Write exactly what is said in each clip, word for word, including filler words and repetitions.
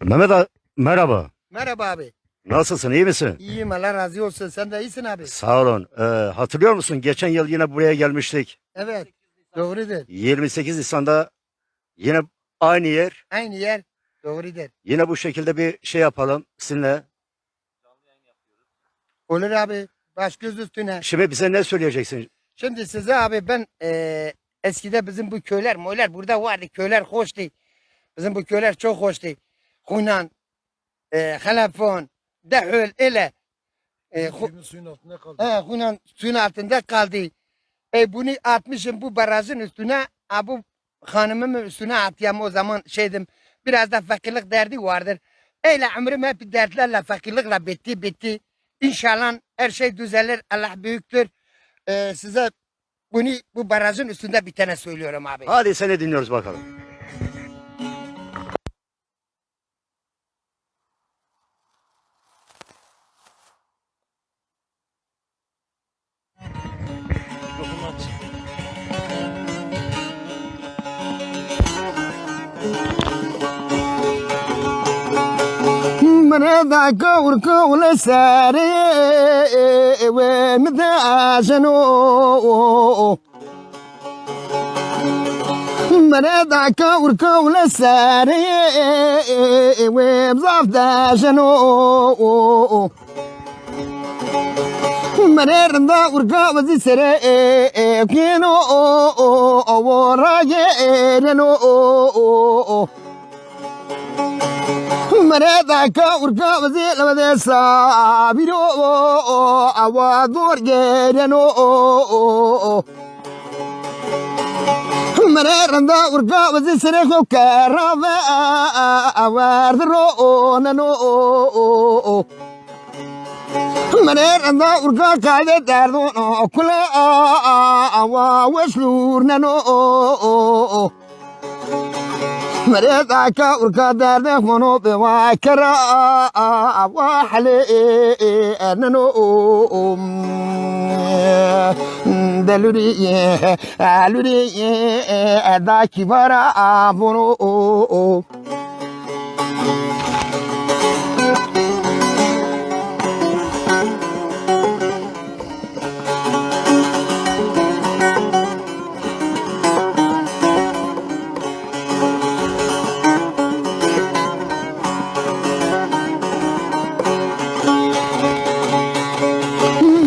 Mehmet abi, merhaba. Merhaba abi. Nasılsın, iyi misin? İyiyim, Allah razı olsun. Sen de iyisin abi. Sağ olun. Ee, hatırlıyor musun? Geçen yıl yine buraya gelmiştik. Evet, doğrudur. Yirmi sekiz Nisan'da yine aynı yer. Aynı yer, doğrudur. Yine bu şekilde bir şey yapalım sizinle. Olur abi, baş göz üstüne. Şimdi bize ne söyleyeceksin? Şimdi size abi ben e, eskide bizim bu köyler, moylar burada vardı. Köyler hoştu. Bizim bu köyler çok hoştu. Hunan, e, Xelefon, Dehül, öyle. E, hu- Suyun altında kaldı. He, Hunan suyun altında kaldı. E, bunu atmışım bu barajın üstüne. Ha, bu hanımımın üstüne atıyam o zaman şeydim. Biraz da fakirlik derdi vardır. Öyle ömrüm hep dertlerle, fakirlikle bitti, bitti. İnşallah her şey düzelir. Allah büyüktür. E, size bunu bu barajın üstünde bir tane söylüyorum abi. Hadi seni dinliyoruz bakalım. Mire da kewr kewle serê we mi de ajeno. Mire da kewr kewle serê we zaf dejeno. Mire rinda urga vizî sere keno, o ra gereno. Mire da kewr kewzî lewde sabîro, awa zor gereno. Mire rinda urga vizî sere xo kerave, awer roneno. Mire rinda urga kayde derdon, kula awa weş lûrneno. Mire da kewr ka derde xono be wa kera wa hele neno. Deluri, luri, da kî vara vono.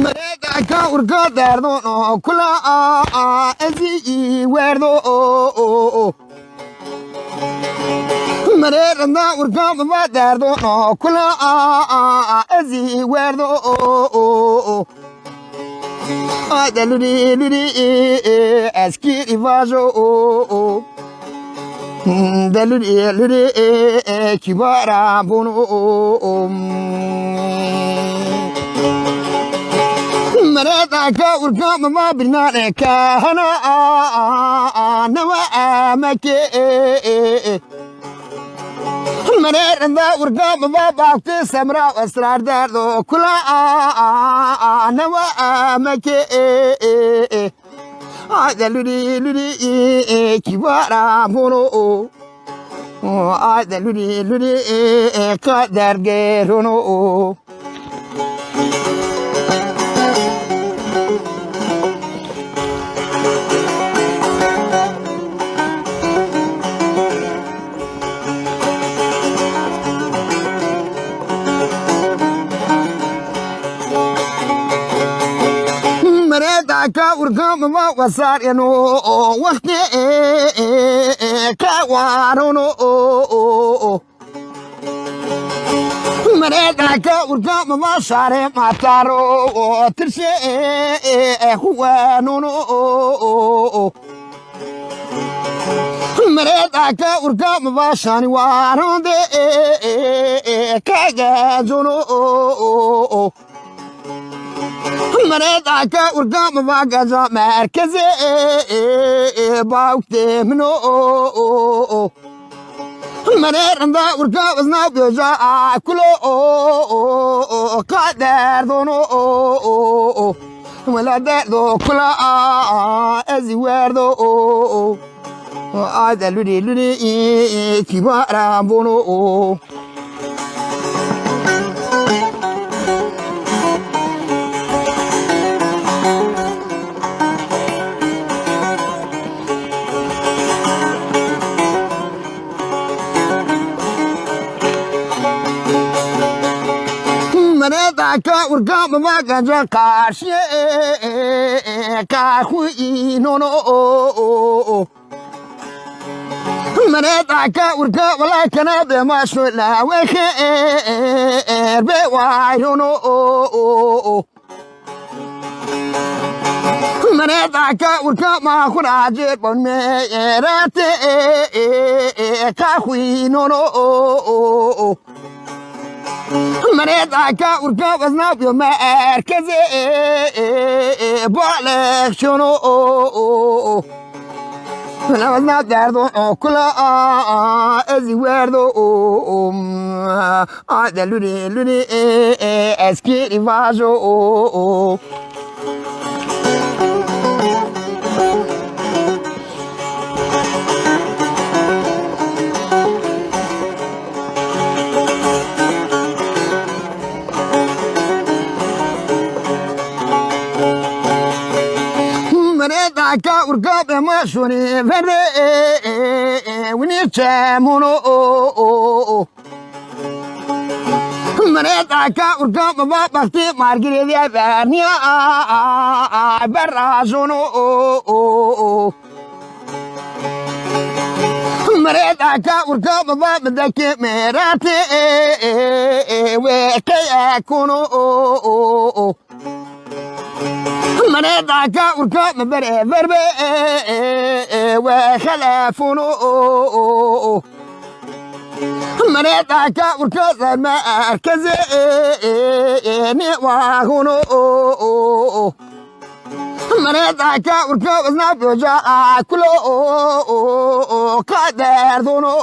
Mire da kewr ka derdon, kula ezî werdo. Mire rinda urga mi va derdo, kula ezî werdo. Ayde lurî lurî eskîrî vajo. De lurî lurî kî vara bono. Mire da kewr ka mi va birnane kehena, newe emekê. Mire rinda urga mi va bakti semra esrar derdo kula, newe emekê. Ayde lurî lurî kî vara bono. Ayde lurî lurî ka dergerono. Mire da kewr ka mi va wesar eno, wextê ke warono. Mire da kewr ka mi va şarê ma taro, tirşê xu wenono. Mire da kewr ka mi va şanî waran de ke gencono. Mire da kewr ka mi va genca merkezê bawkê min o. Mire rinda urga vizna beja kulo, ka derdono. Wela derdo kula ezî werdo. Ayde lurî lurî, kîmaran vono. Mene daka urga mı va ganca karşıya, kahu inono. Mene daka urga wala kana be maşo la we kher be wayrono. Mene daka urga ma khuracir bon me rate ka khwinono. Mene daka urga wazna biyo merkeze balek şono. Mene wazna derdo kula ez werdo. A de lurî lurî, e, e, eskî rîvajo. Mene daka urga be ma şonê verde, e, e, e, winî çemono. Mene daka urga baba baxtê margirê vîya verniya berrajono. Mene daka urga baba bideke merate we keye kono. Mene daka urga mi bere verbe we xelefono. Mene daka urga zerme erkeze ne wahono. Mene daka urga zna boca kulo ka derdono.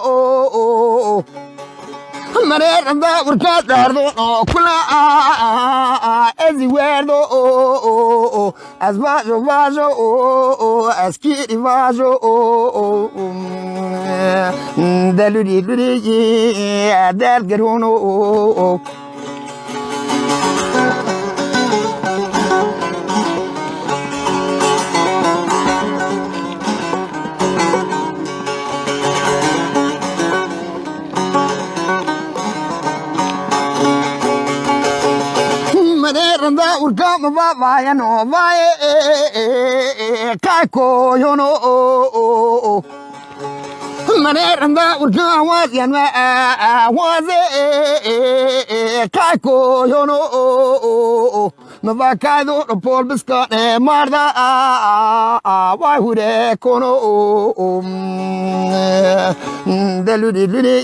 Mene renda urga derdo kula ez werdo. Ez vajo vajo, ez kîrî vajo. De lurî lurî derd girono. Mene renda urga mi va vayeno vaye, e, e, e, e, kay koyono. Mene renda urga wazyen ve, e, e, waze, e, e, e, e, kay koyono. Mi va kay do pol biskane marda, a, a, a, vay hure kono. De lurî lurî,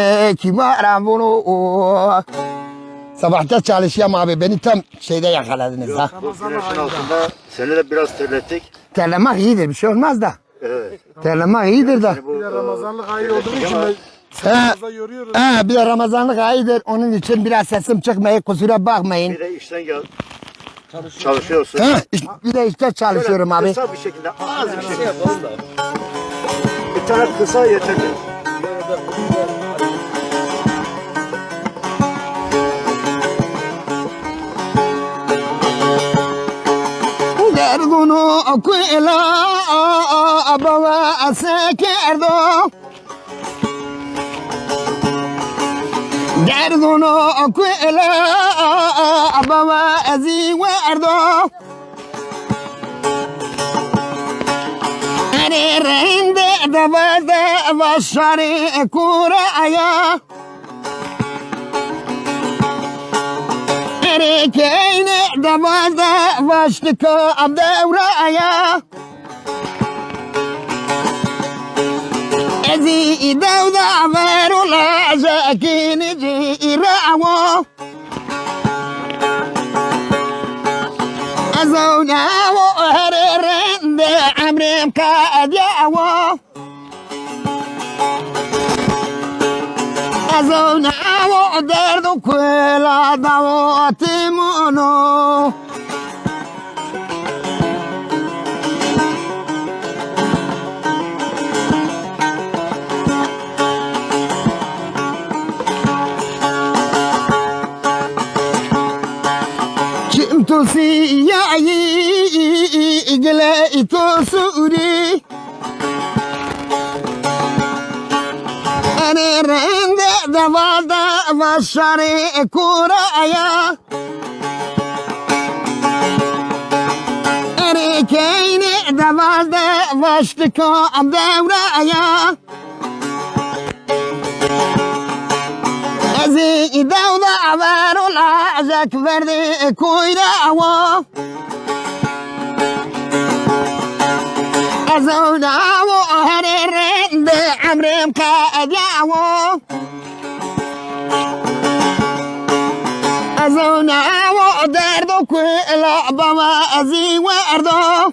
e, kîmaran vono. Sabahta çalışıyorum abi, beni tam şeyde yakaladınız ha. Yok, bu güneşin altında seni de biraz terlettik. Terlemek iyidir, bir şey olmaz da. Evet. Terlemek iyidir de. Seni bu, Bir de e, Ramazanlık ayı olduğu için terlettik ama ben He, fazla yoruyoruz. He, bir de Ramazanlık ayıdır, onun için biraz sesim çıkmıyor, kusura bakmayın. Bir de işten gel. Çalışıyorsun. Ha, iş-, bir de işte çalışıyorum abi. Şöyle kısa bir şekilde, az bir şekilde. Bir tane kısa yeterli. Derdunu kuyla baba sekerdo. Derdûno ku ela baba ezî werdo. Erê rende de verde va şarê kura aya. Erê keyne de verde va ştika dewra aya. Ezî dewda ver û lajekî nîcî îre ewo. Ez ew newo herê rende emrêm qedya ewo. Ez ew newo derd û kula dawo tîmono. Siyayî gile to sûrî. Erê rende deval de vaşarê kuraya. Erê keyne deval de vaştika dewraya. Ez ê dew de ver û lajek verdê koyra wo. Ez ona wo herê rende emrêm qediya wo. Ez ona wo derdo ku la baba ez ê werdo.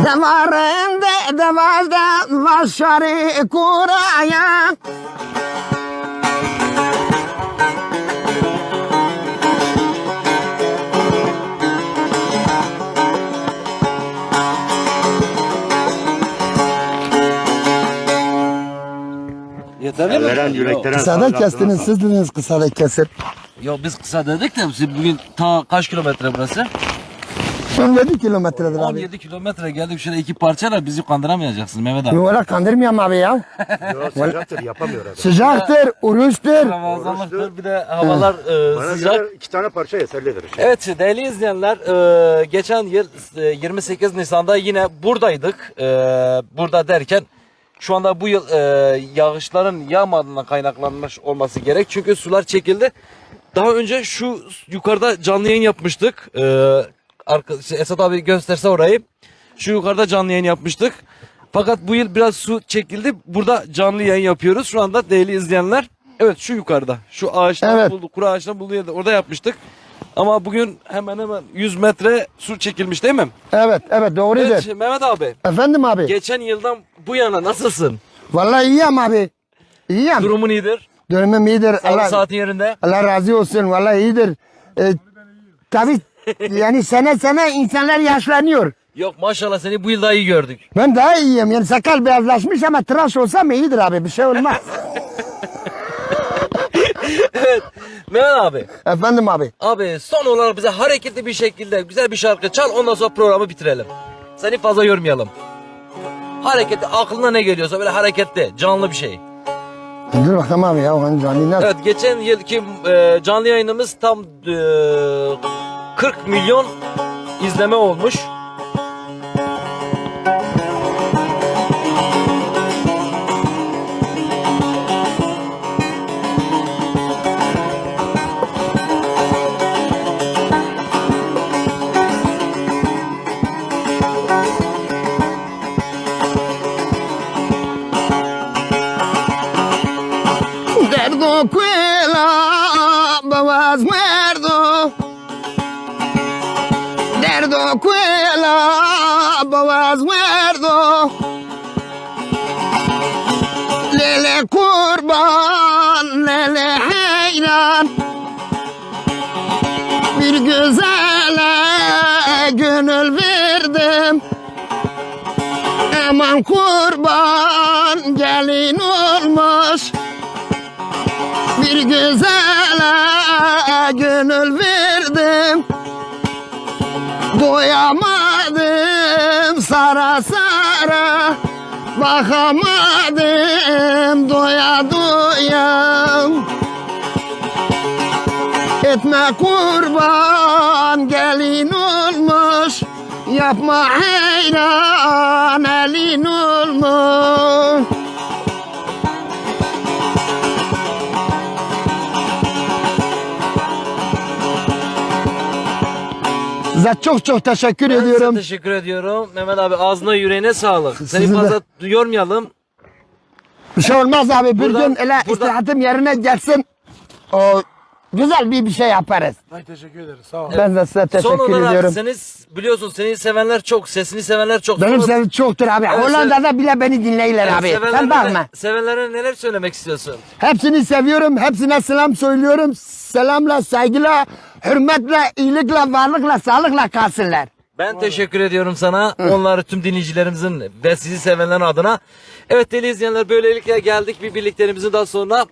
Devarende, devarde, vaşarê kuraya. Yeterli mi? Ellerden, yüreklerden Kısa da sağlık kestiniz, yaptınız. Siz dediniz kısa da kesin. Ya biz kısa dedik de siz bugün ta kaç kilometre burası? On yedi kilometredir abi. On yedi kilometre geldik şöyle iki parçayla bizi kandıramayacaksın Mehmet abi. Yok, öyle kandırmayayım abi ya. Yok, sıcaktır, yapamıyor adam. Sıcaktır, oruçtur. Ramazanlıktır, bir de havalar e, Bana sıcak. Göre iki tane parça yeterlidir. Evet değerli izleyenler, e, geçen yıl e, yirmi sekiz Nisan'da yine buradaydık. E, burada derken şu anda bu yıl e, yağışların yağmadığından kaynaklanmış olması gerek. Çünkü sular çekildi. Daha önce şu yukarıda canlı yayın yapmıştık. E, arka, şey, Esat abi gösterse orayı. Şu yukarıda canlı yayın yapmıştık. Fakat bu yıl biraz su çekildi. Burada canlı yayın yapıyoruz. Şu anda değerli izleyenler. Evet şu yukarıda. Şu ağaçlar Evet. buldu, kuru ağaçlar bulduğu yerde orada yapmıştık. Ama bugün hemen hemen yüz metre su çekilmiş değil mi? Evet, evet, doğrudur. Evet, Mehmet abi. Efendim abi. Geçen yıldan bu yana nasılsın? Vallahi iyiyim abi. İyiyim. Durumun iyidir. Durumum iyidir. Sağlık Allah, saatin yerinde. Allah razı olsun. Vallahi iyidir. E, tabii yani sene sene insanlar yaşlanıyor. Yok maşallah seni bu yıl daha iyi gördük. Ben daha iyiyim. Yani sakal beyazlaşmış ama tıraş olsam iyidir abi. Bir şey olmaz. Evet. Mehmet abi. Efendim abi. Abi son olarak bize hareketli bir şekilde güzel bir şarkı çal ondan sonra programı bitirelim. Seni fazla yormayalım. Hareketli aklına ne geliyorsa böyle hareketli canlı bir şey. Dur bakalım abi ya hani canlı nasıl? Evet geçen yılki e, canlı yayınımız tam e, kırk milyon izleme olmuş. Derdo kuela bawaz merdo. Derdo kuela bawaz merdo. Lele kurban, lele heyran. Bir güzele gönül verdim. Aman kurban gelin olmuş. Bir güzele gönül verdim. Doyamadım sara sara. Bakamadım doya doya. Etme kurban gelin olmuş. Yapma heyran elin olmuş. Size çok çok teşekkür Ben size ediyorum. teşekkür ediyorum. Mehmet abi ağzına yüreğine sağlık. Seni Sizin de. fazla yormayalım. Bir şey olmaz abi. Bir Buradan- gün öyle buradan- istirahatım yerine gelsin. O güzel bir bir şey yaparız. Ay teşekkür ederiz. Sağ ol. Ben de size Son teşekkür olarak ediyorum. seni biliyorsun seni sevenler çok, sesini sevenler çok. Benim Sonra- sesim çoktur abi. Evet, Hollanda'da sen- bile beni dinleyler Evet, abi. Sen sevenlerine bakma. ne- sevenlerine neler söylemek istiyorsun? Hepsini seviyorum. Hepsine selam söylüyorum. Selamla, saygıyla, hürmetle, iyilikle, varlıkla, sağlıkla kalsınlar. Ben teşekkür ediyorum sana. Onları tüm dinleyicilerimizin ve sizi sevenlerin adına. Evet değerli izleyenler böylelikle geldik bir birliklerimizin daha sonuna.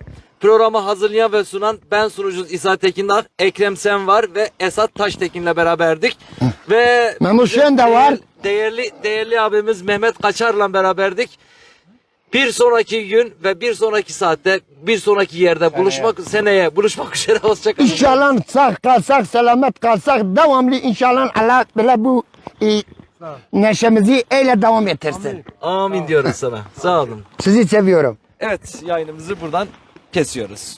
Programı hazırlayan ve sunan ben sunucunuz İsa Tekinder, Ekrem Sen var ve Esat Taştekin'le beraberdik. Ve Memo Şen de var. Değerli, değerli abimiz Mehmet Kaçar'la beraberdik. Bir sonraki gün ve bir sonraki saatte, bir sonraki yerde buluşmak, seneye buluşmak üzere. Hoşça kalın. İnşallah sağ kalsak, selamet kalsak, devamlı inşallah Allah bile bu e, neşemizi öyle devam ettirsin. Amin diyoruz sana. Sağ olun. Sizi seviyorum. Evet, yayınımızı buradan kesiyoruz.